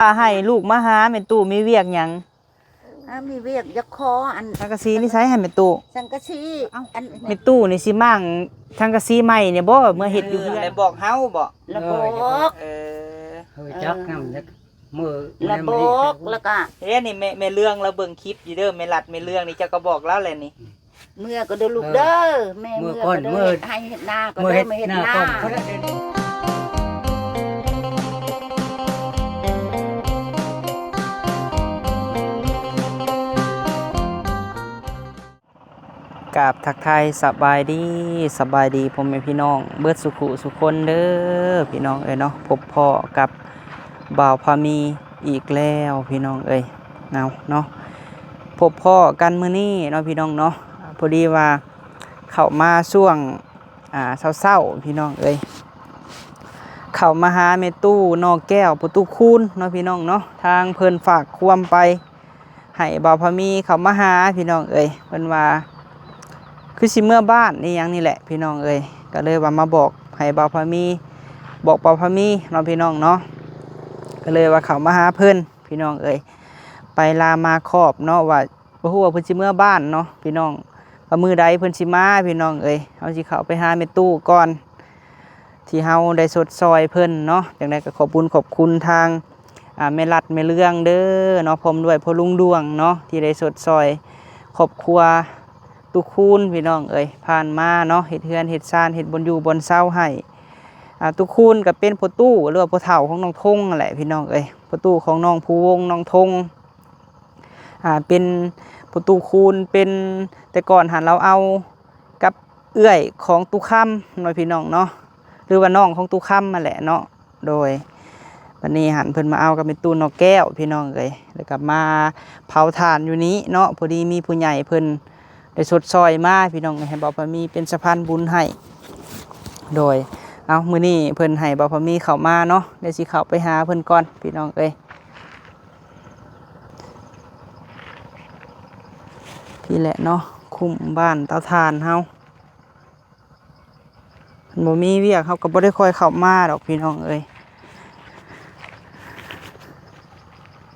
ວ່າໃຫ້ລູກມາຫາແມ່ຕູ້ ມີວຽກຫຍັງ? ອ່າ ມີວຽກຢາກຂໍອັນ ສັງກະສີນີ້ໃຊ້ໃຫ້ແມ່ຕູ້. ສັງກະສີ ເອົ້າ ອັນ ແມ່ຕູ້ນີ້ຊິມ້າງສັງກະສີໃໝ່ນີ້ບໍ່? ເມື່ອເຮັດຢູ່ເຮືອນ ແລ້ວບອກເຮົາບໍ່? ລະບອກ ເອີ ເອີ ຮູ້ຈັກນຳ ເອີ ມື້ ລະບອກ ແລ້ວກະ ເດ້ນີ້ແມ່ ແມ່ເລື່ອງລາວເບິ່ງຄລິບຢູ່ເດີ ແມ່ລັດແມ່ເລື່ອງນີ້ ເຈົ້າກໍບອກລາວແຫຼະນີ້. ເມື່ອກໍເດີລູກເດີ ເອີ ແມ່ເມື່ອກໍເດີ ເຮັດໄຮ່ເຮັດນາກໍເດີ ມາເຮັດນາ ມາເຮັດນາ ກາບທັກທາຍສະບາຍດີ ສະບາຍດີພໍ່ແມ່ພີ່ນ້ອງເບິດສູ່ຄູ່ສູ່ຄົນເດີ ພີ່ນ້ອງເອີຍເນາະ. ພົບພໍ້ກັບບ່າວພາມີອີກແລ້ວ ພີ່ນ້ອງເອີຍ ເອົາເນາະ ພົບພໍ້ກັນມື້ນີ້ເນາະ ພີ່ນ້ອງເນາະ. ພໍດີວ່າເຂົ້າມາຊ່ວງ ອ່າ ເຊົ້າໆ ພີ່ນ້ອງເອີຍ ເຂົ້າມາຫາແມ່ຕູ້ ນ້ອງແກ້ວ ປະຕູຄູນເນາະ ພີ່ນ້ອງເນາະ. ທາງເພິ່ນຝາກຄວາມໄປ ໃຫ້ບ່າວພາມີເຂົ້າມາຫາ ພີ່ນ້ອງເອີຍ ເພິ່ນວ່າຄືຊິເມືອບ້ານອີ່ຫຍັງນີ້ແຫຼະ ພີ່ນ້ອງເອີຍ. ກໍເລີຍວ່າມາບອກໃຫ້ບ່າວພາມີ ບອກບ່າວພາມີເນາະ ພີ່ນ້ອງເນາະ. ກໍເລີຍວ່າເຂົ້າມາຫາເພິ່ນ ພີ່ນ້ອງເອີຍ ໄປລາມາຄອບເນາະ ວ່າບໍ່ຮູ້ວ່າເພິ່ນຊິເມືອບ້ານເນາະ ພີ່ນ້ອງ ວ່າມື້ໃດເພິ່ນຊິມາ ພີ່ນ້ອງເອີຍ. ເຮົາຊິເຂົ້າໄປຫາແມ່ຕູ້ກ່ອນ ທີ່ເຮົາໄດ້ຊົດຊ່ອຍເພິ່ນເນາະ. ຈັ່ງໃດກໍຂອບບຸນຂອບຄຸນທາງ ອ່າ ແມ່ລັດແມ່ເລື່ອງເດີເນາະ ພ້ອມດ້ວຍພໍ່ລຸງດວງເນາະ ທີ່ໄດ້ຊົດຊ່ອຍຄອບຄົວຕຸຄູນ ພີ່ນ້ອງເອີຍ ຜ່ານມາເນາະ ເຮັດເຮືອນເຮັດຊານ ເຮັດບ່ອນຢູ່ບ່ອນເຊົາໃຫ້. ອ່າ ຕຸຄູນກໍເປັນພໍ່ຕູ້ ຫຼືວ່າພໍ່ເຖົ້າຂອງນ້ອງທົງນັ້ນແຫຼະ ພີ່ນ້ອງເອີຍ ພໍ່ຕູ້ຂອງນ້ອງພູວົງ ນ້ອງທົງ. ອ່າ ເປັນພໍ່ຕູ້ຄູນ ເປັນ ແຕ່ກ່ອນຫັ້ນລາວເອົາກັບເອື້ອຍຂອງຕູ້ຄຳເນາະ ພີ່ນ້ອງເນາະ ຫຼືວ່ານ້ອງຂອງຕູ້ຄຳຫັ້ນແຫຼະເນາະ. ໂດຍ ບັດນີ້ຫັ້ນເພິ່ນມາເອົາກັບແມ່ຕູ້ນ້ອງແກ້ວ ພີ່ນ້ອງເອີຍ ແລ້ວກໍມາເຜົາຖ່ານຢູ່ນີ້ເນາະ. ພໍດີມີຜູ້ໃຫຍ່ເພິ່ນໄດ້ຊົດຊ່ອຍມາ ພີ່ນ້ອງເອີຍ ໃຫ້ບ່າວພາມີເປັນສະພານບຸນໃຫ້. ໂດຍ ເອົາ ມື້ນີ້ເພິ່ນໃຫ້ບ່າວພາມີເຂົ້າມາເນາະ ດຽວຊິເຂົ້າໄປຫາເພິ່ນກ່ອນ ພີ່ນ້ອງເອີຍ. ພີ້ແຫຼະເນາະ ຄຸ້ມບ້ານເຕົາຖ່ານເຮົາ ບໍ່ມີວຽກເຮົາກໍບໍ່ໄດ້ຄ່ອຍເຂົ້າມາດອກ ພີ່ນ້ອງເອີຍ.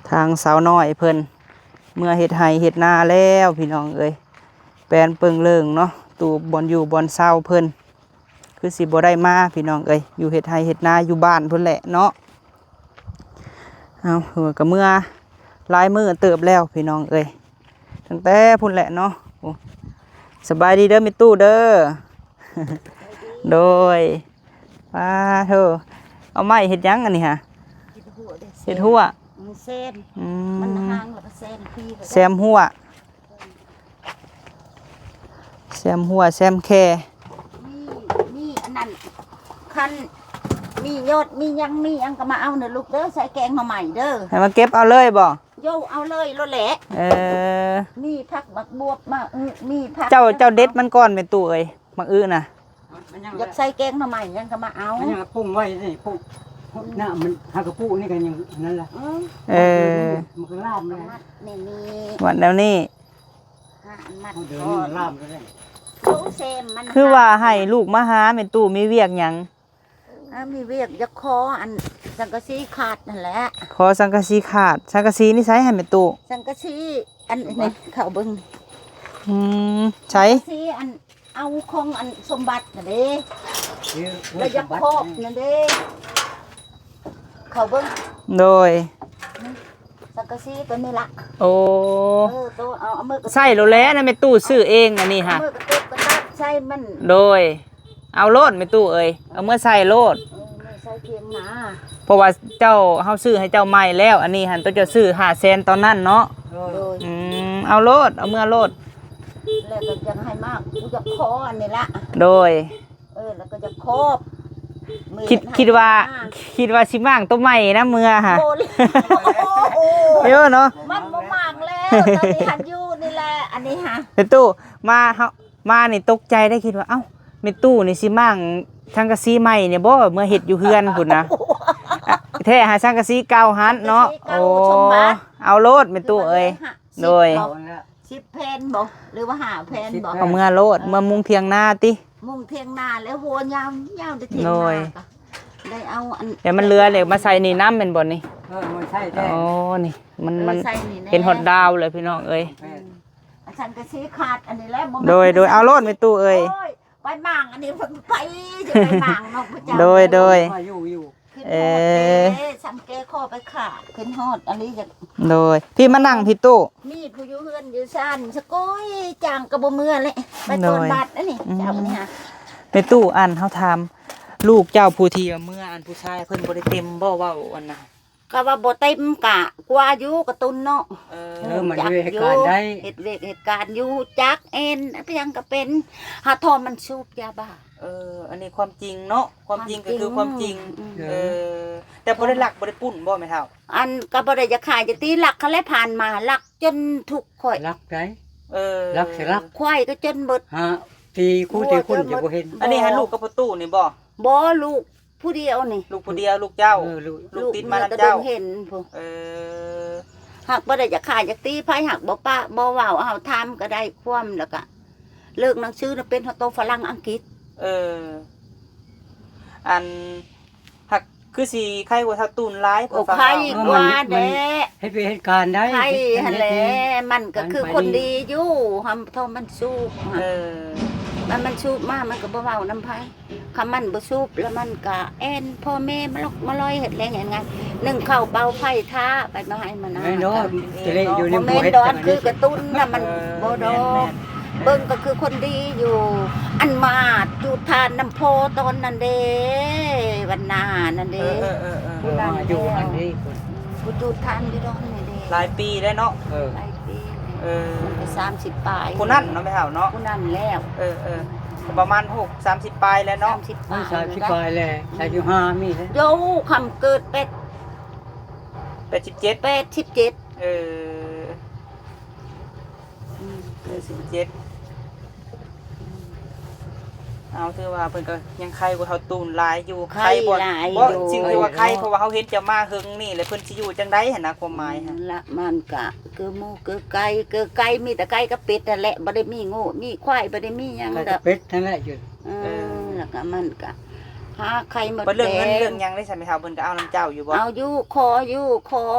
ທາງສາວນ້ອຍເພິ່ນເມືອເຮັດໄຮ່ເຮັດນາແລ້ວ ພີ່ນ້ອງເອີຍ ແປນເປິງເລີງເນາະ ຕູບບ່ອນຢູ່ບ່ອນເຊົາເພິ່ນ ຄືຊິບໍ່ໄດ້ມາ ພີ່ນ້ອງເອີຍ ຢູ່ເຮັດໄຮ່ເຮັດນາຢູ່ບ້ານພຸ້ນແຫຼະເນາະ. ເອົາ ເພິ່ນກໍເມືອຫຼາຍມື້ເຕີບແລ້ວ ພີ່ນ້ອງເອີຍ ຕັ້ງແຕ່ພຸ້ນແຫຼະເນາະ. ໂອ້ ສະບາຍດີເດີແມ່ຕູ້ເດີ. ໂດຍ ປາໂທ ເອົາໄມ້ເຮັດຫຍັງອັນນີ້ຫະ? ເຮັດຮົ້ວ ເຮັດຮົ້ວ ມັນແຊມ ອືມ ມັນຫາງແລ້ວກໍແຊມ ແຊມຮົ້ວ ແຊມຮົ້ວແຊມແຄ ມີ ມີອັນນັ້ນ ຄັນມີຍອດ ມີຫຍັງ ມີຫຍັງກໍມາເອົາເດີລູກເດີ ໃສ່ແກງໜໍ່ໄມ້ເດີ. ໃຫ້ມາເກັບເອົາເລີຍບໍ່? ໂຢ ເອົາເລີຍໂລດແຫຼະ. ເອີ ມີຜັກໝາກບວບ ໝາກອຶ ມີຜັກ ເຈົ້າ ເຈົ້າເດັດມັນກ່ອນແມ່ຕູ້ເອີຍ ໝາກອຶນະ. ຢາກໃສ່ແກງໜໍ່ໄມ້ຫຍັງກໍມາເອົາ ມັນຍັງປຸງໄວ້ນີ້ ປຸງ ນ້ຳມັນຫາກະປຸນີ້ກໍຍັງອັນນັ້ນລະ. ເອີ ມັນກໍລາມແລ້ວ ມັດແນວນີ້ ມັດແນວນີ້ ຫາອັນມັດ ເດີນີ້ມັນລາມແລ້ວ. ຄືວ່າໃຫ້ລູກມາຫາແມ່ຕູ້ ມີວຽກຫຍັງ? ອ່າ ມີວຽກຢາກຂໍອັນສັງກະສີຂາດຫັ້ນແຫຼະ ຂໍສັງກະສີຂາດ. ສັງກະສີນີ້ໃຊ້ໃຫ້ແມ່ຕູ້ ສັງກະສີອັນນີ້ ເຂົ້າເບິ່ງ ອືມ ໃຊ້ ສັງກະສີອັນ ເອົາຂອງອັນສົມບັດນະເດ້ ແລ້ວຢາກຂອບນະເດ້ ເຂົ້າເບິ່ງ ໂດຍ ສັງກະສີຕົວນີ້ລະ. ໂອ້ ເອີ ໂຕເອົາ ເອົາມື ໃຊ້ໂລດແຫຼະນະແມ່ຕູ້ ຊື້ເອງອັນນີ້ຫະ ເອົາມືກະຕຸກກະຕັບໃສ່ມັນ ໂດຍ ເອົາໂລດແມ່ຕູ້ເອີຍ ເອົາເມືອໃສ່ໂລດ ເອີ ເມືອໃສ່ທຽງນາ ເພາະວ່າເຈົ້າ ເຮົາຊື້ໃຫ້ເຈົ້າໃໝ່ແລ້ວ ອັນນີ້ຫັ້ນ ໂຕເຈົ້າຊື້ຫ້າແສນຕອນນັ້ນເນາະ ໂດຍ ອືມ ເອົາໂລດ ເອົາເມືອໂລດ ແລ້ວກໍຢາກໃຫ້ມາ ຢາກຂໍອັນນີ້ລະ ໂດຍ ເອີ ແລ້ວກໍຢາກຂອບ ຄິດ ຄິດວ່າ ຄິດວ່າຊິມ້າງໂຕໃໝ່ນຳເມືອຫະ ໂອ້ ເອີ ເນາະ ມັນບໍ່ມ້າງແລ້ວ ຕອນນີ້ຫັ້ນຢູ່ນີ້ແຫຼະ ອັນນີ້ຫະ ແມ່ຕູ້ ມາ ເຮົາ ມານີ້ຕົກໃຈໄດ້ ຄິດວ່າ ເອົ້າ ແມ່ຕູ້ນີ້ຊິມ້າງສັງກະສີໃໝ່ນີ້ບໍ່ ເມືອເຮັດຢູ່ເຮືອນພຸ້ນນະ ແທ້ຫາສັງກະສີເກົ່າຫັ້ນເນາະ ສັງກະສີເກົ່າ ໂອ້ ສົມບັດ ເອົາໂລດແມ່ຕູ້ເອີຍ ໂດຍ ສິບແຜ່ນບໍ່ ຫຼືວ່າຫ້າແຜ່ນບໍ່ ເອົາເມືອໂລດ ເອີ ເມືອມຸງຖຽງນາຕິ ມຸງຖຽງນາແລ້ວຫົວຍາວໆ ໄດ້ຖຽງນາ ໂດຍ ກະ ໄດ້ເອົາອັນ ແລ້ວມັນເຫຼືອແລ້ວມາໃສ່ນີ້ນຳແມ່ນບໍ່ນີ້? ເອີ ມັນໃສ່ແລ້ວ ອໍ ນີ້ ມັນ ເອີ ມັນ ໃສ່ນີ້ແນ່ ເຫັນຮອດດາວເລີຍພີ່ນ້ອງເອີຍ. ແມ່ນ ອັນສັງກະສີຂາດອັນນີ້ແຫຼະ ບໍ່ແມ່ນ ໂດຍ ໂດຍ ເອົາໂລດແມ່ຕູ້ເອີຍ ໂອ້ຍ ໄປໝາງອັນນີ້ ໄປ ຈະໄປໝາງເນາະ ໂດຍ ໂດຍ ມາຢູ່ ຢູ່ ຂຶ້ນຮອດເດ້ ເອີ ສ່ຳແກ່ຂໍໄປຂາ ຂຶ້ນຮອດອັນນີ້ຢາກ ໂດຍ ພີ່ມານັ່ງພີ່ຕູ້ ມີຜູ້ຢູ່ເຮືອນຢູ່ຊານ ສະໂກຍຈ້າງກໍບໍ່ເມືອແຫຼະ ໄປຕອນ ໂດຍ ບາດອັນນີ້ ອືມ ເຈົ້ານີ້ຫາ ແມ່ຕູ້ ອັນເຮົາຖາມ ລູກເຈົ້າຜູ້ທີ່ເມືອ ອັນຜູ້ຊາຍເພິ່ນບໍ່ໄດ້ເຕັມບໍ່ ເວົ້າອັນນະ? ກໍວ່າບໍ່ເຕັມກະກວ່າຢູ່ກະຕຸນເນາະ ເອີ ເອີ ມັນເຮັດການໄດ້ ເຮັດວຽກເຮັດການຢູ່ ຈັກແອນ ໄປຫຍັງກໍເປັນ ຫາທໍ່ມັນສູບຢາບ້າ. ເອີ ອັນນີ້ຄວາມຈິງເນາະ ຄວາມຈິງກໍຄືຄວາມຈິງ ຄວາມຈິງ ອືມ ເອີ ເອີ ແຕ່ບໍ່ໄດ້ລັກບໍ່ໄດ້ປຸ້ນບໍ່ແມ່ເຖົ້າ? ອັນກໍບໍ່ໄດ້ຢາກຂາຍຈັກຕິ ລັກຫັ້ນແຫຼະ ຜ່ານມາລັກຈົນທຸກຂ້ອຍ ລັກໃດ ເອີ ລັກຊິລັກ ຄວາຍກໍຈົນເບິດ ຫາຕີຄູຕີຄຸນຈະບໍ່ເຫັນ ອັນນີ້ຫາລູກກັບພໍ່ຕູ້ນີ້ບໍ່? ບໍ່ ລູກ ຜູ້ດຽວນີ້ ລູກຜູ້ດຽວ ລູກເຈົ້າ ເອີ ລູກ ລູກຕິດມານຳເຈົ້າ ເຫັນພຸ້ນ ເອີ ຫາກບໍ່ໄດ້ຢາກຂາຍຢາກຕີໃຜ ຫາກບໍ່ປະບໍ່ເວົ້າ ເຮົາຖາມກໍໄດ້ຄວາມ ແລ້ວກະເລີກໜັງສືນະ ເປັນຮອດໂຕຝຣັ່ງອັງກິດ ເອີ ອັນ ຫາກຄືຊິໄຄກວ່າເຖົ້າຕູນຫຼາຍ ໂອ້ ເພາະວ່າ ໄຄກວ່າແດ່ ເຮັດວຽກເຮັດການໄດ້ ໄຄຫັ້ນແຫຼະ ມັນກໍຄືຄົນດີຢູ່ ຫາກເທົ່າມັນສູບ ເອີ ມັນ ມັນສູບມາ ມັນກໍບໍ່ເວົ້ານຳໃຜ. ຄັນມັນບໍ່ສູບແລ້ວມັນກະແອ່ນພໍ່ແມ່ມາລັອກມາລອຍ ເຮັດແລງເຮັດງານ ໜຶ້ງເຂົ້າເປົ່າໄຟຖ້າ ໄປມາໃຫ້ມານາ ແມ່ນດອກ ກະ ແຕ່ເລກຢູ່ໃນ ບໍ່ແມ່ນດອກ ຄືກະຕຸ້ນນະ ມັນ ເອີ ບໍ່ດອກ ແມ່ນໆ ເບິ່ງກໍຄືຄົນດີຢູ່ ອັນມາຈູດຖ່ານນຳພໍ່ຕອນນັ້ນເດ້ ວັນນານັ້ນເດ້ ເອີໆໆໆ ຜູ້ນັ້ນ ມາຢູ່ຫັ້ນເດ້ ຜູ້ຈູດຖ່ານຢູ່ດອນນີ້ເດ້ ຫຼາຍປີແລ້ວເນາະ ເອີ ຫຼາຍປີ ເອີ ມັນກໍສາມສິບປາຍ ຜູ້ນັ້ນເນາະແມ່ເຖົ້າເນາະ ຜູ້ນັ້ນແລ້ວ ເອີໆ ປະມານຫົກ ສາມສິບປາຍແລ້ວເນາະ ສາມສິບປາຍ ສາມສິບປາຍແລ້ວ ສາມສິບຫ້າມີແລ້ວ ໂຢ ຄຳເກີດແປດ ແປດສິບເຈັດ ແປດສິບເຈັດ ເອີ ອືມ ແປດສິບເຈັດ ເອົາ ຖືວ່າເພິ່ນກໍຍັງໄຄກວ່າເຖົ້າຕູນຫຼາຍຢູ່ ໄຄຫຼາຍຢູ່ ບໍ່ ສິ່ງທີ່ວ່າໄຄ ເພາະວ່າເຮົາເຫັນເຈົ້າມາເຫິງນີ້ ແລ້ວເພິ່ນຊິຢູ່ຈັ່ງໃດຫັ້ນນະ ຄວາມໝາຍຫັ້ນ ອືມ ລະ ມັນກະ ເກີໝູເກີໄກ່ ເກີໄກ່ມີແຕ່ໄກ່ກັບເປັດຫັ້ນແຫຼະ ບໍ່ໄດ້ມີງົວມີຄວາຍ ບໍ່ໄດ້ມີຫຍັງດອກ ໄກ່ກັບເປັດຫັ້ນແຫຼະຢູ່ ເອີ ເອີ ແລ້ວກໍມັນກໍຫາໄຂ່ມົດແດງ ບັດເລື່ອງເງິນເລື່ອງຫຍັງເດ້ຊັ້ນແມ່ເຖົ້າ ເພິ່ນກໍເອົານຳເຈົ້າຢູ່ບໍ່? ເອົາຢູ່ ຂໍຢູ່ ຂໍ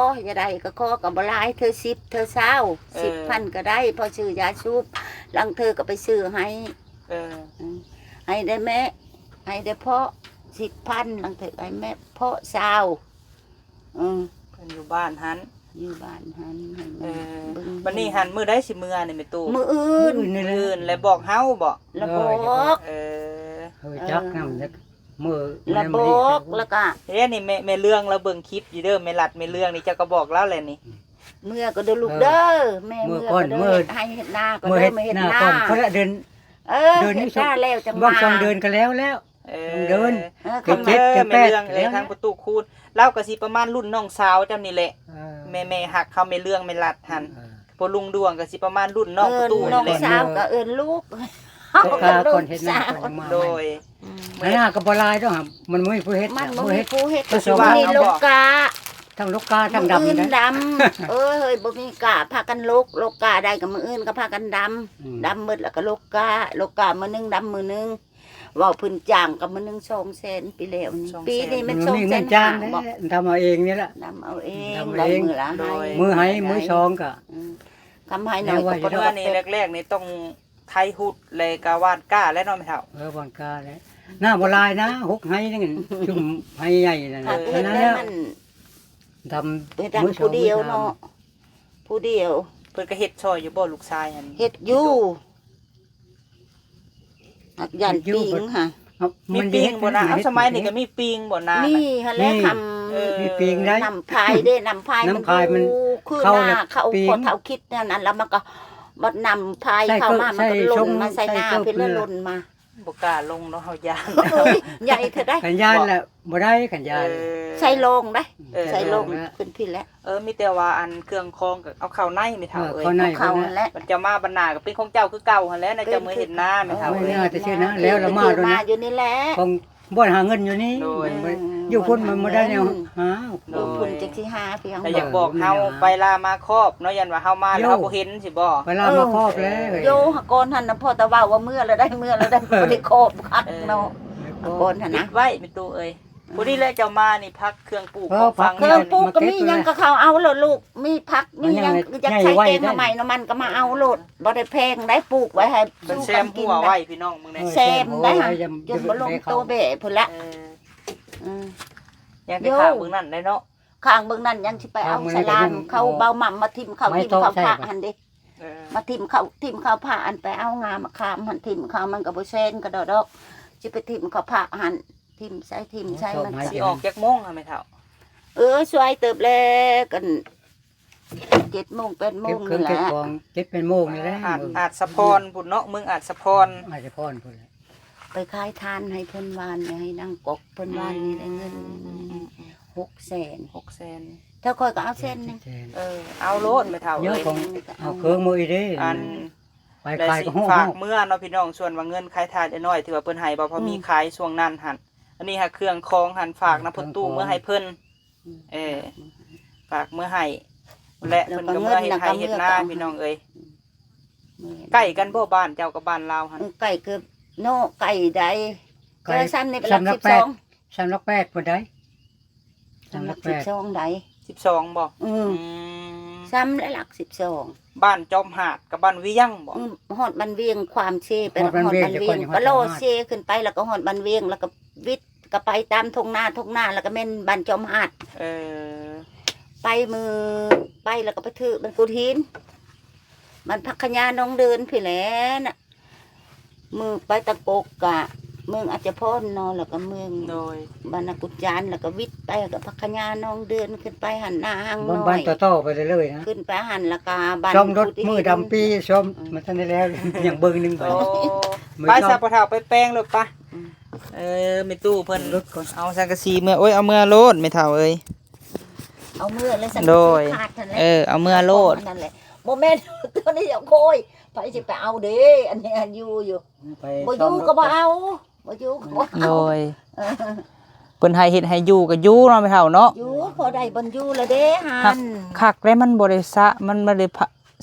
ຢາກໄດ້ກໍຂໍ ກໍບໍ່ຫຼາຍ ເທື່ອສິບ ເທື່ອຊາວ ເອີ ສິບພັນກໍໄດ້ ພໍຊື້ຢາສູບ ລາງເທື່ອກໍໄປຊື້ໃຫ້ ເອີ ເອີ ໃຫ້ໄດ້ແມ່ ໃຫ້ໄດ້ເພາະສິບພັນ ລາງເທື່ອໃຫ້ແມ່ເພາະຊາວ ເອີ ເພິ່ນຢູ່ບ້ານຫັ້ນ ຢູ່ບ້ານຫັ້ນ ໃຫ້ ເອີ ເບິ່ງ ບັດນີ້ຫັ້ນ ມື້ໃດຊິເມືອນີ້ແມ່ຕູ້? ມື້ອື່ນ ມື້ອື່ນນີ້ແຫຼະ ມື້ອື່ນແລ້ວບອກເຮົາບໍ? ລະບອກ ເອີ ເອີ ຈັກນຳ ເອີ ມື້ ລະບອກ ແລ້ວກະ ເດ້ນີ້ແມ່ ແມ່ເລື່ອງລາວເບິ່ງຄລິບຢູ່ເດີ ແມ່ລັດແມ່ເລື່ອງນີ້ ເຈົ້າກໍບອກລາວແຫຼະນີ້ ເມືອກໍເດີລູກເດີ ເອີ ແມ່ເມືອກໍເດີ ເຮັດໄຮ່ເຮັດນາກໍເດີ ມາເຮັດນາກ່ອນ ເພິ່ນລະເດືອນ ເອີ ເດືອນນີ້ ເຮັດນາແລ້ວຈັ່ງມາ ບາງສອງເດືອນກໍແລ້ວແລ້ວ ເອີ ເດືອນ ເອີ ເດືອນເຈັດ ເດືອນແປດ ແມ່ເລື່ອງແລ້ວ ທາງປະຕູຄູນ ລາວກໍຊິປະມານລຸ້ນນ້ອງສາວເຈົ້ານີ້ແຫຼະ ເອີ ແມ່ ແມ່ຮັກເຮົາ ແມ່ເລື່ອງແມ່ລັດຫັ້ນ ເອີ ພໍ່ລຸງດວງກໍຊິປະມານລຸ້ນນ້ອງປະຕູນີ້ແຫຼະ ເອີ້ນນ້ອງສາວກໍເອີ້ນລູກ ຕົກກາກ່ອນເຮັດນາກ່ອນ ໂດຍ ອືມ ນາກໍບໍ່ຫຼາຍດອກ ມັນບໍ່ມີຜູ້ເຮັດ ມັນບໍ່ມີຜູ້ເຮັດ ກໍຊິວ່າມີລົກກ້າ ທັງລົກກ້າທັງດຳ ມື້ອື່ນດຳ ເອີຍ ບໍ່ມີກ້າ ພາກັນລົກ ລົກກ້າໄດ້ກໍມື້ອື່ນກໍພາກັນດຳ ອືມ ດຳໝົດແລ້ວກໍລົກກ້າ ລົກກ້າມື້ໜຶ່ງ ດຳມື້ໜຶ່ງ ເວົ້າພື້ນຈ້າງກໍມື້ໜຶ່ງສອງແສນ ປີແລ້ວນີ້ ສອງແສນ ປີນີ້ແມ່ນສອງແສນຫ້າ ບໍ່ ດຳເອົາເອງນີ້ລະ ດຳເອົາເອງ ດຳເອົາເອງ ໄດ້ມື້ລະໄຮ່ ໂດຍ ມື້ໄຮ່ມື້ສອງກໍ ອືມ ຄຳໄຮ່ນ້ອຍກໍບໍ່ໄດ້ ແລກໆນີ້ຕ້ອງ ໄຖຫຸດ ແລ້ວກໍຫວ່ານກ້າແຫຼະເນາະແມ່ເຖົ້າ ເອີ ຫວ່ານກ້າແຫຼະ ໜ້າບໍ່ຫຼາຍນະ ຫົກໄຮ່ນີ້ ຈຸ່ມໄຮ່ໃຫຍ່ນັ້ນ ເອີ ນັ້ນແຫຼະ ດຳ ເຮັດອັນຜູ້ດຽວເນາະ ຜູ້ດຽວ ເພິ່ນກໍເຮັດຊ່ອຍຢູ່ບໍ່ ລູກຊາຍຫັ້ນ ເຮັດຢູ່ ຫາກຢ້ານປີງຫະ ມີປີງບໍ່ນະ ເອົາ ສະໄໝນີ້ກໍມີປີງບໍ່ນະ ມີຫັ້ນແຫຼະ ມີ ຄຳ ເອີ ມີປີງໄດ໋ ນ້ຳພາຍເດ້ ນ້ຳພາຍ ນ້ຳພາຍມັນ ມັນຄືນາເຂົ້າ ເຂົ້າປີງ ພໍ່ເຖົ້າຄິດນັ້ນ ອັນລະມັນກໍ ບັດນ້ຳພາຍເຂົ້າມາ ມັນກໍຫຼົນມາໃສ່ນາ ໃສ່ເກີບ ເພິ່ນລະຫຼົນມາ ບໍ່ກ້າລົງດອກ ເຮົາຢ້ານ ໂອ້ຍ ໃຫຍ່ເທື່ອໃດ ຄັນຢ້ານລະບໍ່ໄດ້ ຄັນຢ້ານ ເອີ ໃສ່ໂລງໄດ໋ ເອີ ໃສ່ໂລງ ໂລງແລ້ວ ຂຶ້ນພີ້ແຫຼະ ເອີ ມີແຕ່ວ່າອັນເຄື່ອງຂອງກໍເອົາເຂົ້າໃນແມ່ເຖົ້າເອີຍ ເອີ ເຂົ້າໃນ ເຂົ້າຫັ້ນແຫຼະ ມັນຈະມາບັນໜ້າກໍເປັນຂອງເຈົ້າຄືເກົ່າຫັ້ນແຫຼະ ນະ ເຈົ້າເມືອເຮັດນາແມ່ເຖົ້າເອີຍ ເອີ ເຮັດນາແຕ່ຊື່ນະ ແລ້ວລະມາໂດຍນະ ຢູ່ນີ້ແຫຼະ ຂອງ ບ່ອນຫາເງິນຢູ່ນີ້ ໂດຍ ມັນ ເອີ ຢູ່ພຸ້ນມັນບໍ່ໄດ້ແນວຫາ ໂດຍ ຢູ່ພຸ້ນຈັກຊິຫາພຽງ ກໍຢາກບອກເຮົາ ໄປລາມາຄອບເນາະ ຢ້ານວ່າເຮົາມາແລ້ວເຮົາບໍ່ເຫັນຊິບໍ່ ໄປລາມາຄອບແລ້ວ ເອີ ໂຍ ຫາກ່ອນຫັ້ນນະ ພໍແຕ່ເວົ້າວ່າເມືອແລ້ວໄດ້ ເມືອແລ້ວໄດ້ ເອີ ບໍ່ໄດ້ຄອບຄັກເນາະ ເອີ ຫາກ່ອນຫັ້ນນະ ປິດໄວ້ແມ່ຕູ້ເອີຍ ຜູ້ນີ້ແຫຼະເຈົ້າມານີ້ ຜັກເຄື່ອງປູກ ເອີ ຂອງຝັງ ຜັກເຄື່ອງປູກກໍມີ ຫຍັງກໍເຂົາເອົາໂລດລູກ ມີຜັກມີຫຍັງ ຢາກໃສ່ແກງໜໍ່ໄມ້ໜໍ່ມັນກໍມາເອົາໂລດ ບໍ່ໄດ້ແພງໄດ໋ ປູກໄວ້ໃຫ້ສູ່ກັນກິນ ໄວ້ພີ່ນ້ອງເບິ່ງແດ່ ແຊມໄດ້ຫັ້ນ ຈົນບໍ່ລົງໂຕແບ້ພຸ້ນລະ ເອີ ຍັງໄປຂ້າງເບິ່ງນັ້ນໄດ້ເນາະ ຂ້າງເບິ່ງນັ້ນຍັງຊິໄປເອົາສະລາມ ເຂົາເບົາໝ່ຳມາຖິ້ມເຂົ້າຖິ້ມເຂົ້າພະຫັ້ນເດ້ ມາຖິ້ມເຂົ້າຖິ້ມເຂົ້າພະ ອັນໄປເອົາງາມະຂາມຫັ້ນ ຖິ້ມເຂົ້າມັນກໍບໍ່ແຊນກະດອກ ຊິໄປຖິ້ມເຂົ້າພະຫັ້ນ ຖິ້ມໃສ່ຖິ້ມໃສ່ມັນ ຊິອອກຈັກໂມງຫະແມ່ເຖົ້າ? ເອີ ສວຍເຕີບແລ້ວ ກັນເຈັດໂມງແປດໂມງນີ້ແຫຼະ ເກັບເຄື່ອງເກັບຂອງ ເຈັດແປດໂມງນີ້ແຫຼະ ອາດ ອາດສະພອນພຸ້ນເນາະ ເມືອງອາດສະພອນ ອາດສະພອນພຸ້ນແຫຼະ ໄປຂາຍທານໃຫ້ເພິ່ນວານນີ້ ໃຫ້ນາງກອກເພິ່ນວານນີ້ ໄດ້ເງິນ ອືມ ຫົກແສນ ຫົກແສນ ແຕ່ຂ້ອຍກໍເອົາແສນໜຶ່ງ ເອີ ເອົາໂລດແມ່ເຖົ້າເອີຍ ເອົາເຄື່ອງມື້ອີເດ້ ອັນ ໄປຂາຍກໍຮູ້ ຝາກເມືອເນາະພີ່ນ້ອງ ສ່ວນວ່າເງິນຂາຍທາດອ້າຍນ້ອຍ ທີ່ວ່າເພິ່ນໃຫ້ບໍ່ພໍມີຂາຍຊ່ວງນັ້ນຫັ້ນ ອັນນີ້ຫາເຄື່ອງຂອງຫັ້ນ ຝາກນຳພໍ່ຕູ້ເມືອໃຫ້ເພິ່ນ ເອີ ຝາກເມືອໃຫ້ ແລະເພິ່ນກໍເມືອເຮັດໄຮ່ເຮັດນາ ພີ່ນ້ອງເອີຍ ໃກ້ກັນບໍ່ບ້ານເຈົ້າກັບບ້ານລາວຫັ້ນ? ໃກ້ເກີບເນາະ ໃກ້ໃດ ກໍຊ່ຳນີ້ເປັນຫຼັກສິບສອງ ຊ່ຳຫຼັກແປດພຸ້ນໃດ ຫຼັກສິບສອງໃດ ສິບສອງບໍ່? ອື ອືມ ຊ່ຳແລະຫຼັກສິບສອງ ບ້ານຈອມຫາດກັບບ້ານວຽງບໍ່? ອື ຮອດບ້ານວຽງ ຄວາມເຊໄປ ຮອດບ້ານວຽງ ກໍລໍເຊຂຶ້ນໄປ ແລ້ວກໍຮອດບ້ານວຽງ ແລ້ວກໍວິດ ກໍໄປຕາມທົ່ງນາທົ່ງນາ ແລ້ວກໍແມ່ນບ້ານຈອມຫາດ ເອີ ໄປມື້ ໄປແລ້ວກໍໄປຖືກບ້ານກຸດຫີນ ບ້ານຜັກຂະຫຍ້າໜອງເດີນພີ້ແຫຼະນະ ມື້ໄປຕະກົກກະເມືອງອາດຈະພອນເນາະ ແລ້ວກໍເມືອງ ໂດຍ ບ້ານນາກຸດຈານ ແລ້ວກໍວິດໄປກັບຜັກຂະຫຍ້າໜອງເດີນ ຂຶ້ນໄປຫັ້ນນາຫາງນ້ອຍ ບ້ານຕໍ່ໆໄປເລື້ອຍໆນະ ຂຶ້ນໄປຫັ້ນ ແລ້ວກໍບ້ານ ຊ່ອມລົດມື້ດຳປີ ຊ່ອມ ມັນທັນໄດ້ແລ້ວ ຍັງເບິ່ງໜຶ່ງ ໂອ້ ໄປຊະພໍ່ເຖົ້າ ໄປແປງລົດປະ ເອີ ແມ່ຕູ້ເພິ່ນເອົາສັງກະສີເມືອ ໂອ້ຍ ເອົາເມືອໂລດແມ່ເຖົ້າເອີຍ ເອົາເມືອແລ້ວ ໂດຍ ເອີ ເອົາເມືອໂລດ ນັ້ນແຫຼະ ບໍ່ແມ່ນ ໂຕນີ້ ໂອ້ຍ ໃຜຊິໄປເອົາເດ້ ອັນນີ້ຢູ່ຢູ່ ບໍ່ຢູ່ກໍບໍ່ເອົາ ບໍ່ຢູ່ກໍບໍ່ເອົາ ໂດຍ ເພິ່ນໃຫ້ເຮັດໃຫ້ຢູ່ກໍຢູ່ເນາະແມ່ເຖົ້າເນາະ ຢູ່ພໍໄດ້ບ່ອນຢູ່ລະເດ້ຫັ້ນ ຄັກແລ້ວ ມັນບໍ່ໄດ້ສະ ມັນບໍ່ໄດ້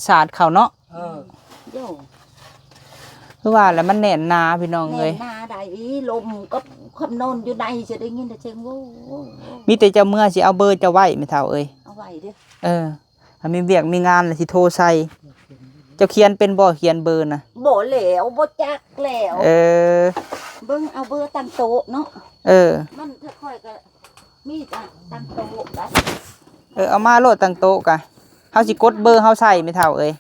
ສາດເຂົ້າເນາະ ເອີ ໂດຍ ຄືວ່າແຫຼະ ມັນແໜ້ນໜາພີ່ນ້ອງເອີຍ ແໜ້ນໜາໄດ໋ ລົມກັບຄຳນອນຢູ່ໃນ ຈະໄດ້ຍິນແຕ່ສຽງໂວ້ ມີແຕ່ເຈົ້າເມືອ ຊິເອົາເບີເຈົ້າໄວ້ແມ່ເຖົ້າເອີຍ ເອົາໄວ້ເດີ້ ເອີ ຖ້າມີວຽກມີງານລະຊິໂທໃສ່ ເຈົ້າຂຽນເປັນບໍ່ ຂຽນເບີນະ? ບໍ່ແລ້ວ ບໍ່ຈັກແລ້ວ ເອີ ເບິ່ງເອົາເບີຕັ້ງໂຕະເນາະ ເອີ ມັນຄ່ອຍກໍມີຕັ້ງໂຕະໄດ໋ ເອີ ເອົາມາໂລດຕັ້ງໂຕະກະ ເຮົາຊິກົດເບີເຮົາໃສ່ແມ່ເຖົ້າເອີຍ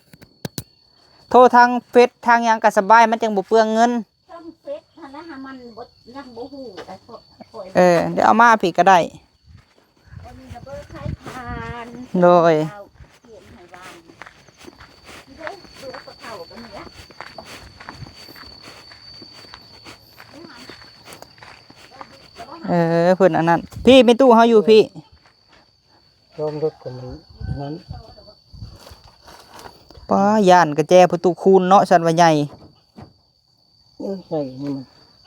ໂທທາງເຟສທາງຫຍັງກໍສະບາຍ ມັນຈັ່ງບໍ່ເປືອງເງິນ ທາງເຟສຫັ້ນນະ ມັນບໍ່ ຍັງບໍ່ຮູ້ໄດ໋ ຂ້ອຍ ເອີ ດຽວເອົາມາພີ້ກໍໄດ້ ອັນນີ້ນະເບີຂາຍທານ ໂດຍ ເຈົ້າຂຽນໃຫ້ວາງນີ້ເດ້ ເບີເຂົາກໍມີລະ ເອີ ເພິ່ນອັນນັ້ນ ພີ້ແມ່ຕູ້ເຮົາຢູ່ພີ້ ລອງລົດກັນນັ້ນ ປ້າ ຢ້ານກະແຈປະຕູຄູນເນາະ ສັນວ່າໃຫຍ່ ເອີ ໃສ່ນີ້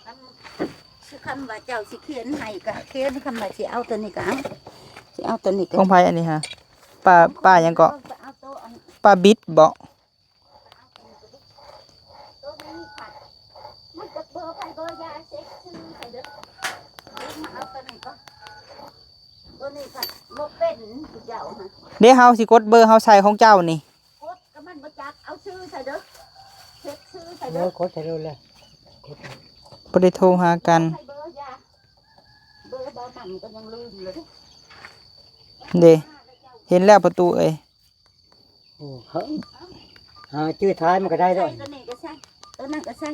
ມັນ ຄັນ ຊິ ຄຳວ່າເຈົ້າຊິຂຽນໃຫ້ກະຂຽນ ຄຳວ່າຊິເອົາໂຕນີ້ກະເອົາ ຊິເອົາໂຕນີ້ກະ ຂອງໃຜອັນນີ້ຫະ? ປ້າ ປ້າຫຍັງເກາະ? ເອົາໂຕອັນ ປ້າບິດບໍ? ໂຕນີ້ມັນກະເບີໃຜເບີຢາ ເຊັກຊື່ໃສ່ເດີ້ ມາເອົາໂຕນີ້ກ່ອນ ໂຕນີ້ກະບໍ່ເປັນຜູ້ເຈົ້າຫັ້ນ ເດ ເຮົາຊິກົດເບີເຮົາໃສ່ຂອງເຈົ້ານີ້ ກົດກໍມັນບໍ່ຈັກ ເອົາຊື່ໃສ່ເດີ້ ເຊັກຊື່ໃສ່ເດີ້ ເອີ ກົດໃສ່ໂລດແຫຼະ ບໍ່ໄດ້ໂທຫາກັນ ໃສ່ເບີຢາ ເບີເບົາໝ່ຳກໍຍັງລືມເລີຍ ເດ້ ເຫັນແລ້ວປະຕູເອີຍ ໂອ້ ເຮີ້ ຫາຈື່ທ້າຍມັນກໍໄດ້ແລ້ວ ໃສ່ໂຕນີ້ກໍໃສ່ ໂຕນັ້ນກໍໃສ່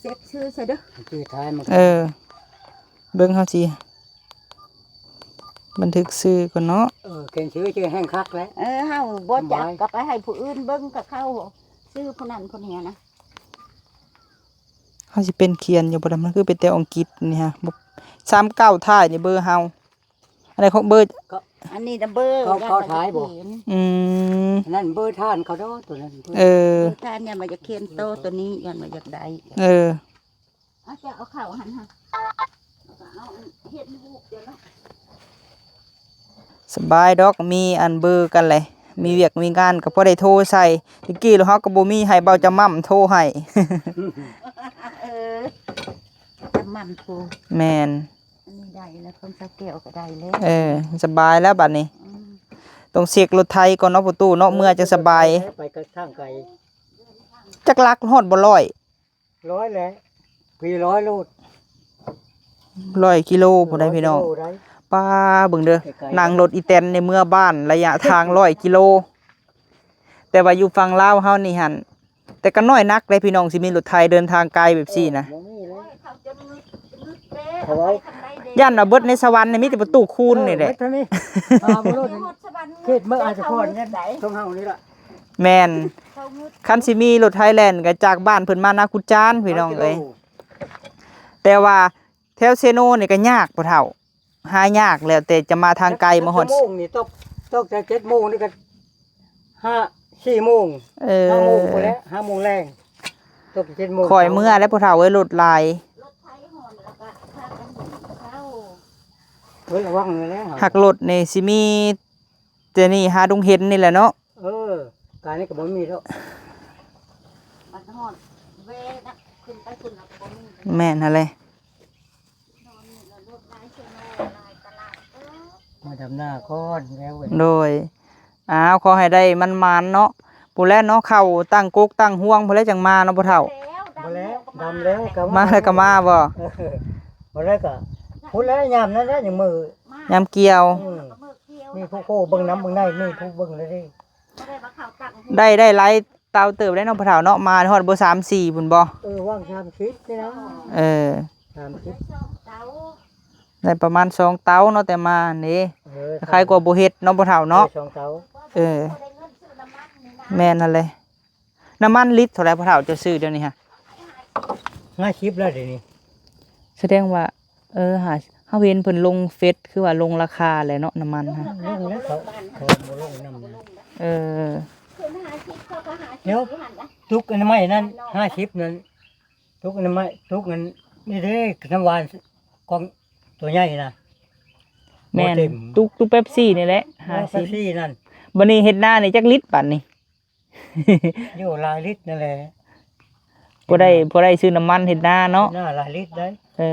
ເຊັກຊື່ໃສ່ເດີ້ ຈື່ທ້າຍມັນ ເອີ ເບິ່ງເຮົາຊິ ບັນທຶກຊື່ກ່ອນເນາະ ເອີ ຂຽນຊື່ຈະແຮ່ງຄັກແຫຼະ ເອີ ເຮົາບໍ່ຈັກກໍໄປໃຫ້ຜູ້ອື່ນເບິ່ງ ກໍເຂົາຊື່ຜູ້ນັ້ນຜູ້ນີ້ນະ ເຮົາຊິເປັນຂຽນຢູ່ບໍ່ລະ ມັນຄືເປັນແຕ່ອັງກິດນີ້ຫະ ສາມເກົ້າທ້າຍນີ້ເບີເຮົາ ອັນໃດຂອງເບີ ອັນນີ້ນະເບີ ເກົ້າ ເກົ້າທ້າຍບໍ່ ອືມ ອັນນັ້ນເບີທ່ານເຂົາເນາະ ໂຕນັ້ນ ເອີ ເບີທ່ານ ຢ້ານວ່າຢາກຂຽນໂຕ ໂຕນີ້ຢ້ານວ່າຢາກໄດ້ ເອີ ເອົາ ເຈົ້າເອົາເຂົ້າຫັ້ນຫະ ເອົາເຮັດຮູບເຈົ້າເນາະ ສະບາຍດອກ ມີອັນເບີກັນແຫຼະ ມີວຽກມີງານກໍພໍໄດ້ໂທໃສ່ ແຕ່ກີ້ລະເຮົາກໍບໍ່ມີ ໃຫ້ເບົາຈຳໝ່ຳໂທໃຫ້ ເອີ ຈຳໝ່ຳໂທ ແມ່ນ ນີ້ໄດ້ແລ້ວ ຂອງສາວແກ້ວກໍໄດ້ແລ້ວ ເອີ ສະບາຍແລ້ວບັດນີ້ ອືມ ຕ້ອງເຊັກລົດໄຖກ່ອນເນາະ ປະຕູເນາະ ເອີ ເມືອຈັ່ງສະບາຍ ໄປກັບທາງໄກ ຈັກຫຼັກຮອດບໍ່ຮ້ອຍ ຮ້ອຍແຫຼະ ພີ່ ຮ້ອຍໂລດ ຮ້ອຍກິໂລພຸ້ນໃດ໋ພີ່ນ້ອງ ຮ້ອຍກິໂລໄດ໋ ປ້າ ເບິ່ງເດີ ໄກໆ ນັ່ງລົດອີແຕນໃນເມືອບ້ານ ໄລຍະທາງຮ້ອຍກິໂລ ແຕ່ວ່າຢູ່ຝັ່ງລາວເຮົານີ້ຫັ້ນ ແຕ່ກໍນ້ອຍນັກເດ້ພີ່ນ້ອງ ຊິມີລົດໄຖເດີນທາງໄກແບບຊີ້ນະ ໂອ້ ບໍ່ມີເລີຍ ເຂົາເຈົ້າງຶດ ງຶດແລ້ວ ເຂົາເວົ້າ ຢ້ານວ່າເບິດໃນສະຫວັນນີ້ມີແຕ່ປະຕູຄູນນີ້ແຫຼະ ເອີ ເບິດເທົ່ານີ້ ອ່າ ບໍ່ຮູ້ ເຂດເມືອງອາດສະພອນນີ້ ຂອງເຮົານີ້ລະ ແມ່ນ ເຂົາງຶດ ຄັນຊິມີລົດໄຖແລ່ນກໍຈາກບ້ານເພິ່ນມານາຄູຈານ ພີ່ນ້ອງເອີຍ ຮ້ອຍກິໂລ ແຕ່ວ່າແຖວເຊໂນນີ້ກໍຍາກພໍ່ເຖົ້າ ຫາຍາກ ແລ້ວແຕ່ຈະມາທາງໄກມາຮອດ ຈັກຊົ່ວໂມງນີ້ ຕົກ ຕົກແຕ່ເຈັດໂມງນີ້ກໍ ຫ້າ ສີ່ໂມງ ເອີ ຫ້າໂມງພຸ້ນແຫຼະ ຫ້າໂມງແລງ ຕົກເຈັດໂມງ ຂ້ອຍເມື່ອແລ້ວພໍ່ເຖົ້າເອີຍ ລົດຫຼາຍ ລົດໄຖຮອດແລ້ວກໍພາກັນເຊົາ ເອີ ລະວັງແລ້ວ ຫາກລົດນີ້ຊິມີແຕ່ນີ້ຫາດົງເຫັນນີ້ແຫຼະເນາະ ເອີ ການນີ້ກໍບໍ່ມີແລ້ວ ບັດຮອດແວນະ ຂຶ້ນໄປພຸ້ນລະກໍບໍ່ມີ ແມ່ນຫັ້ນແຫຼະ ມາດຳນາກ່ອນແລ້ວເວີຍ ໂດຍ ອ້າວ ຂໍໃຫ້ໄດ້ໝານໆເນາະ ພຸ້ນແຫຼະເນາະ ເຂົ້າຕັ້ງກົກຕັ້ງຮວງພຸ້ນແຫຼະຈັ່ງມາເນາະພໍ່ເຖົ້າ ບໍ່ແລ້ວ ດຳແລ້ວກໍມາ ມາແລ້ວກໍມາບໍ່ ເອີ ບໍ່ແລ້ວກໍພຸ້ນແຫຼະ ຍາມນັ້ນແຫຼະ ຍັງມື້ ຍາມກ່ຽວ ອືມ ມີຜູ້ໂຄເບິ່ງນຳເບິ່ງໃນ ມີຜູ້ເບິ່ງແລ້ວເດ້ ໄດ້ ໄດ້ຫຼາຍ ເຕົາເຕີບໄດ້ເນາະພໍ່ເຖົ້າເນາະ ມາຮອດບໍ່ສາມສີ່ພຸ້ນບໍ່ ເອີ ຫວ່າງສາມສິບນີ້ນະ ເອີ ສາມສິບ ໄດ້ປະມານສອງເຕົາເນາະ ແຕ່ມານີ້ ເອີ ຄາຍກວ່າບໍ່ເຮັດເນາະພໍ່ເຖົ້າເນາະ ເອີ ສອງເຕົາ ເອີ ແມ່ນຫັ້ນແຫຼະ ນ້ຳມັນລິດເທົ່າໃດພໍ່ເຖົ້າ ເຈົ້າຊື້ດຽວນີ້ຫະ ຫ້າສິບແລ້ວດຽວນີ້ ສະແດງວ່າ ເອີ ຫາ ເຮົາເຫັນເພິ່ນລົງເຟສ ຄືວ່າລົງລາຄາແຫຼະເນາະ ນ້ຳມັນຫັ້ນ ລົງແລ້ວ ເຂົາ ເຂົາບໍ່ລົງນຳ ເອີ ດຽວ ຕຸກອັນໄມ້ນັ້ນຫ້າສິບນັ້ນ ຕຸກອັນໄມ້ ຕຸກອັນນີ້ເດ້ ນ້ຳຫວານກອງໂຕໃຫຍ່ນະ ແມ່ນ ບໍ່ເຕັມ ຕຸກ ຕຸກເປັບຊີນີ້ແຫຼະ ເອີ ຫ້າສິບ ເປັບຊີນັ້ນ ບັດນີ້ເຮັດນານີ້ຈັກລິດບັດນີ້ ຢູ່ຫຼາຍລິດນັ້ນແຫຼະ ບໍ່ໄດ້ ບໍ່ໄດ້ຊື້ນ້ຳມັນເຮັດນາເນາະ ໜ້າຫຼາຍລິດໄດ໋ ເອີ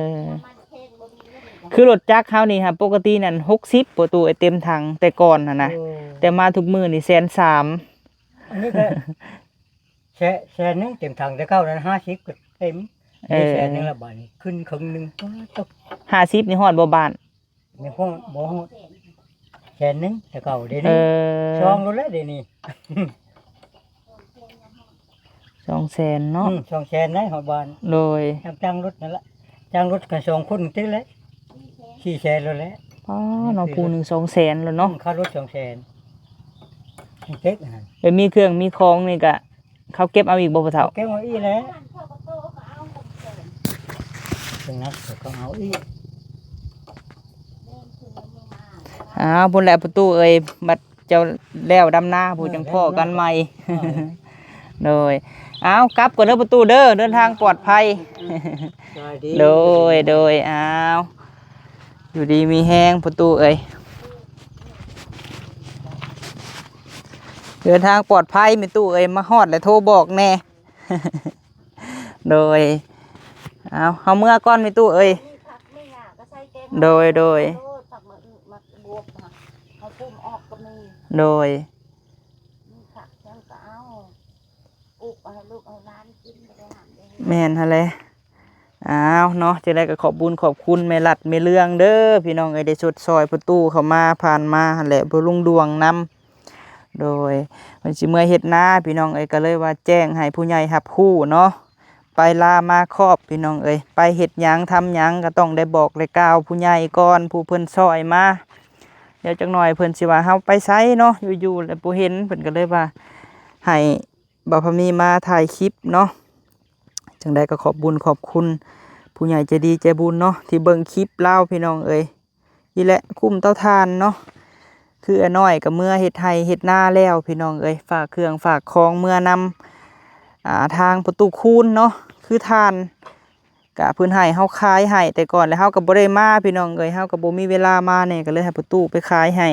ຄືລົດຈັກເຮົານີ້ຫະ ປົກກະຕິນັ້ນຫົກສິບປະຕູ ເຕັມຖັງແຕ່ກ່ອນຫັ້ນນະ ໂອ້ ແຕ່ມາທຸກມື້ນີ້ແສນສາມ ອັນນີ້ກໍແສນ ແສນໜຶ່ງເຕັມຖັງ ແຕ່ເກົ່ານັ້ນຫ້າສິບກໍເຕັມ ເອີ ນີ້ແສນໜຶ່ງລະບາດນີ້ ຂຶ້ນເຄິ່ງໜຶ່ງ ຫ້າສິບນີ້ຮອດບໍ່ບ້ານ? ບໍ່ຮອດ ບໍ່ຮອດແສນໜຶ່ງແຕ່ເກົ່າ ດຽວນີ້ ເອີ ສອງໂລດແລ້ວດຽວນີ້ ສອງແສນເນາະ ອືມ ສອງແສນໄດ້ຮອດບ້ານ ໂດຍ ຈ້າງລົດນັ້ນລະ ຈ້າງລົດກັນສອງຄົນຕິແຫຼະ ສີ່ແສນໂລດແຫຼະ ອໍ ເນາະ ຜູ້ໜຶ່ງສອງແສນໂລດເນາະ ອືມ ຄ່າລົດສອງແສນ ເຈັກອັນນັ້ນ ແລ້ວມີເຄື່ອງມີຂອງນີ້ກະ ເຂົາເກັບເອົາອີກບໍ່ພໍ່ເຖົ້າ? ເກັບເອົາອີກແຫຼະ ເປັນນັກເຂົາເອົາອີກ ອ້າວ ພຸ້ນແຫຼະປະຕູເອີຍ ບັດເຈົ້າແລ້ວດຳນາພຸ້ນ ຈັ່ງພໍ້ກັນໃໝ່ ໂດຍ ອ້າວ ກັບກ່ອນເດີປະຕູເດີ ເດີນທາງປອດໄພ ສະບາຍດີ ໂດຍ ໂດຍ ອ້າວ ຢູ່ດີມີແຮງປະຕູເອີຍ ເດີນທາງປອດໄພແມ່ຕູ້ເອີຍ ມາຮອດແລ້ວໂທບອກແດ່ ໂດຍ ເອົາ ເຮົາເມືອກ່ອນແມ່ຕູ້ເອີຍ ໂດຍ ໂດຍ ແມ່ນຫັ້ນແຫຼະ ອ້າວເນາະ ຈັ່ງໃດກໍຂອບບຸນຂອບຄຸນແມ່ລັດແມ່ເລື່ອງເດີພີ່ນ້ອງເອີຍ ໄດ້ຊົດຊ່ອຍພໍ່ຕູ້ເຂົ້າມາ ຜ່ານມາຫັ້ນແຫຼະ ພໍ່ລຸງດວງນຳ ໂດຍ ເພິ່ນຊິເມືອເຮັດນາພີ່ນ້ອງເອີຍ ກໍເລີຍວ່າແຈ້ງໃຫ້ຜູ້ໃຫຍ່ຮັບຮູ້ເນາະ ໄປລາມາຄອບພີ່ນ້ອງເອີຍ ໄປເຮັດຫຍັງທຳຫຍັງ ກໍຕ້ອງໄດ້ບອກໄດ້ກ່າວຜູ້ໃຫຍ່ກ່ອນ ຜູ້ເພິ່ນຊ່ອຍມາ ດຽວຈັກໜ່ອຍເພິ່ນຊິວ່າເຮົາໄປໃສເນາະ ຢູ່ໆແລ້ວບໍ່ເຫັນ ເພິ່ນກໍເລີຍວ່າໃຫ້ ບ່າວພາມີມາຖ່າຍຄລິບເນາະ ຈັ່ງໃດກໍຂອບບຸນຂອບຄຸນຜູ້ໃຫຍ່ໃຈດີໃຈບຸນເນາະ ທີ່ເບິ່ງຄລິບລາວພີ່ນ້ອງເອີຍ ນີ້ແຫຼະ ຄຸ້ມເຕົາຖ່ານເນາະ ຄືອ້າຍນ້ອຍກໍເມືອເຮັດໄຮ່ເຮັດນາແລ້ວພີ່ນ້ອງເອີຍ ຝາກເຄື່ອງຝາກຂອງເມືອນຳ ອ່າ ທາງປະຕູຄູນເນາະ ຄືຖ່ານ ກະເພິ່ນໃຫ້ເຮົາຂາຍໃຫ້ແຕ່ກ່ອນ ແລ້ວເຮົາກໍບໍ່ໄດ້ມາພີ່ນ້ອງເອີຍ ເຮົາກໍບໍ່ມີເວລາມາແດ່ ກໍເລີຍໃຫ້ປະຕູໄປຂາຍໃຫ້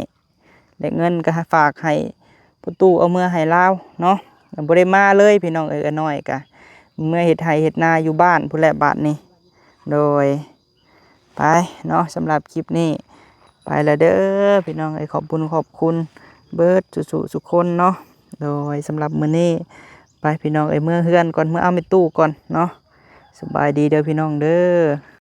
ແລະເງິນກໍຝາກໃຫ້ປະຕູເອົາເມືອໃຫ້ລາວເນາະ ກໍບໍ່ໄດ້ມາເລີຍພີ່ນ້ອງເອີຍ ອ້າຍນ້ອຍກະເມືອເຮັດໄຮ່ເຮັດນາຢູ່ບ້ານພຸ້ນແຫຼະບາດນີ້ ໂດຍ ໄປເນາະ ສຳລັບຄລິບນີ້ໄປແລ້ວເດີພີ່ນ້ອງເອີຍ. ຂອບບຸນຂອບຄຸນເບິດສູ່ໆ ທຸກຄົນເນາະ. ໂດຍ ສຳລັບມື້ນີ້ໄປພີ່ນ້ອງເອີຍ ເມືອເຮືອນກ່ອນ ເມືອເອົາແມ່ຕູ້ກ່ອນເນາະ. ສະບາຍດີເດີພີ່ນ້ອງເດີ.